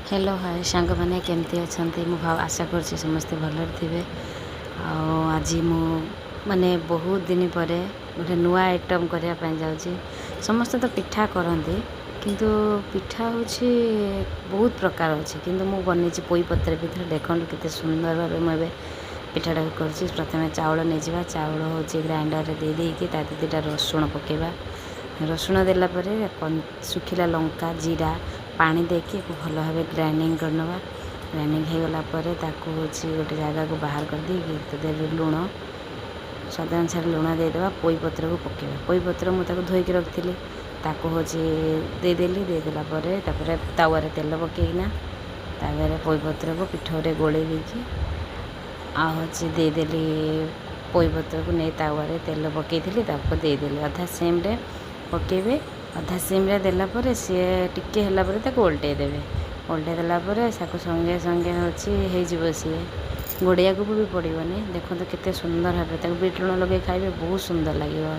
Hello, ହାଏ ସାଙ୍ଗମାନେ, କେମିତି ଅଛନ୍ତି? ମୁଁ ଆଶା କରୁଛି ସମସ୍ତେ ଭଲରେ ଥିବେ। ଆଉ ଆଜି ମୁଁ ମାନେ ବହୁତ ଦିନ ପରେ ଗୋଟେ ନୂଆ ଆଇଟମ୍ କରିବା ପାଇଁ ଯାଉଛି। ସମସ୍ତେ ତ ପିଠା କରନ୍ତି, କିନ୍ତୁ ପିଠା ହେଉଛି ବହୁତ ପ୍ରକାର ଅଛି, କିନ୍ତୁ ମୁଁ ବନେଇଛି ପୋଇପତ୍ର ପିଠା। ଦେଖନ୍ତୁ କେତେ ସୁନ୍ଦର ଭାବେ ମୁଁ ଏବେ ପିଠାଟାକୁ କରୁଛି। ପ୍ରଥମେ ଚାଉଳ ନେଇଯିବା। ଚାଉଳ ହେଉଛି ଗ୍ରାଇଣ୍ଡରରେ ଦେଇ ଦେଇକି ତା ଦେହରେ 2ଟା ରସୁଣ ପକାଇବା। ରସୁଣ ଦେଲା ପରେ ଶୁଖିଲା ଲଙ୍କା, ଜିରା, ପାଣି ଦେଇକି ଭଲ ଭାବେ ଗ୍ରାଇଣ୍ଡିଙ୍ଗ କରିନେବା। ଗ୍ରାଇଣ୍ଡିଙ୍ଗ ହେଇଗଲା ପରେ ତାକୁ ହେଉଛି ଗୋଟେ ଜାଗାକୁ ବାହାର କରିଦେଇକି ତା ଦେହରେ ଲୁଣ, ସ୍ୱାଦ ଅନୁସାରେ ଲୁଣ ଦେଇଦେବା। ପୋଇପତ୍ରକୁ ପକାଇବା। ପୋଇପତ୍ର ମୁଁ ତାକୁ ଧୋଇକି ରଖିଥିଲି, ତାକୁ ହେଉଛି ଦେଇଦେଲି। ଦେଇଦେଲା ପରେ ତାପରେ ତାୱାରେ ତେଲ ପକାଇକିନା ତାପରେ ପୋଇପତ୍ରକୁ ପିଠଉରେ ଗୋଳେଇ ଦେଇକି ଆଉ ହେଉଛି ଦେଇଦେଲି। ପୋଇପତ୍ରକୁ ନେଇ ତାୱାରେ ତେଲ ପକାଇଥିଲି, ତାକୁ ଦେଇଦେଲି। ଅଧା ସିମ୍ରେ ପକାଇବେ। ଅଧା ସିମ୍ରେ ଦେଲା ପରେ ସିଏ ଟିକେ ହେଲା ପରେ ତାକୁ ଓଲଟେଇ ଦେବେ। ଓଲଟେଇ ଦେଲା ପରେ ତାକୁ ସଙ୍ଗେ ସଙ୍ଗେ ହେଉଛି ହେଇଯିବ ସିଏ, ଘୋଡ଼େଇବାକୁ ବି ପଡ଼ିବନି। ଦେଖନ୍ତୁ କେତେ ସୁନ୍ଦର ଭାବେ ତାକୁ ବିଟ୍ ଲୁଣ ଲଗେଇ ଖାଇବେ, ବହୁତ ସୁନ୍ଦର ଲାଗିବ।